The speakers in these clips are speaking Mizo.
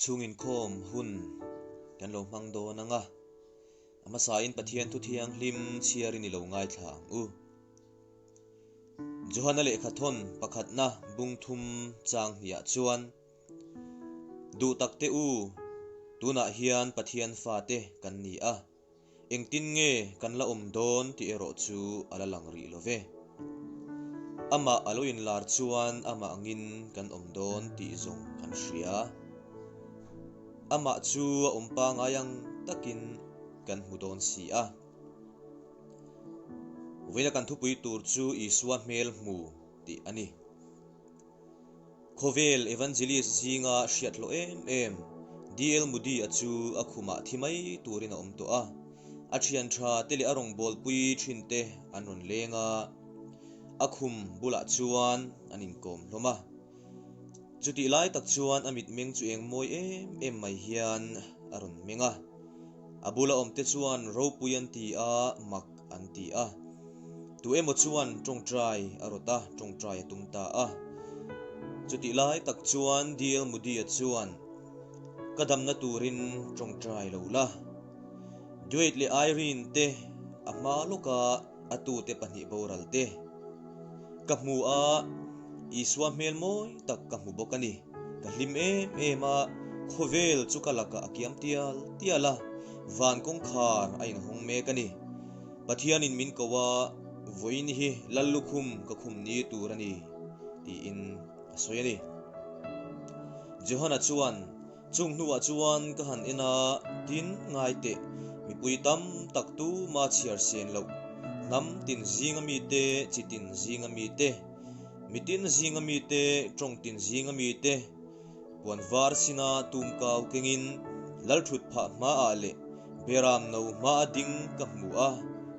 Chhung inkhawm hun kan lo hmang dawn ang a, a hmasain Pathian thu thianghlim chhiarin i lo ngaithla ang u. Johana lehkhathawn pakhatna bung thum chang hniah chuan, Duh takte u, tunah hian Pathian fate kan ni a, Engtin nge kan la awm dawn tih erawh chu a la lang rih lo ve. Amah a lo inlar chuan amah angin kan awm dawn tih zawng kan hria. Amah chu a awm pangai ang takin kan hmu dawn si a. Vawiina kan thupui tur chu Isua hmel hmu tih a ni. Khawvel Evangelist zinga hriat hlawh em em DL Moody-a chu a khumah thi mai turin a awm tawh a. A thian tha te leh a rawngbawlpui thin te an rawn leng a, a khum bulah chuan an inkawm hlawm a. Chutih lai tak chuan a mitmeng chu eng mawi em em mai hian a rawn meng a. A bula awmte chuan ropui an ti a, mak an ti a. Tu emaw chuan tawngtai a rawt a, tawngtai a tum ta a. Chutih lai tak chuan DL Moody-a chuan, Ka damna turin tawngtai lo la. Duet leh Irene te a hma lawka a tute pahnih boral te ka hmu a, Isua hmel mawi tak ka hmu bawk a ni. Ka hlim em em a, khawvel chu ka lakah a kiam tial tial a, van kawngkhar a inhawng mek a ni. Pathianin min ko a, vawiin hi Lal lukhum ka khum ni tur a ni, tiin a sawi a ni. Johana chuan, Chung hnuah chuan ka han en a, tin, ngai teh, mipui tam tak tuma chhiar sen loh, hnam tin zinga mite, chi tin zinga mite, mitin zinga mite, tawng tin zinga mite, Puan var sina tum kau kengin Lalthut phah hmaah leh Beram no hmaa ding ka hmu a,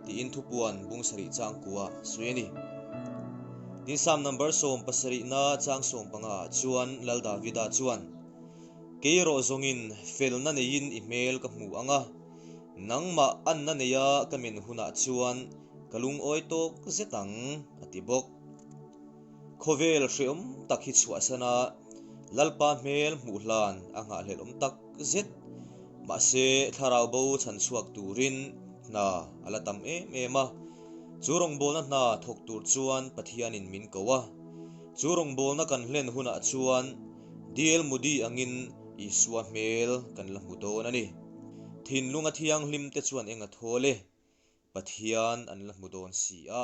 tiin thupuan bung sarih changkua sawi a ni. Tin Psalm number 70 na chang 15 ah chuan Lal Davida chuan, Kei erawh zawngin felna neiin i hmel ka hmu ang a, nangmah anna neia ka men hunah chuan ka lungawi tawk zet ang, a ti bawk. Khawvel hreawm tak hi chhuahsan a, Lalpa hmel hmuh hlan a nghahhlelh awm tak zet. Mahse, thlarau bo chhan chhuak turin hna a la tam em em a. Chu rawngbawlna hna thawk tur chuan Pathianin min ko a. Chu rawngbawlna kan hlen hunah chuan DL Moody angin Isua hmel kan la hmu dawn a ni. Thinlunga thianghlim te chuan eng a thawl e? Pathian an la hmu dawn si a.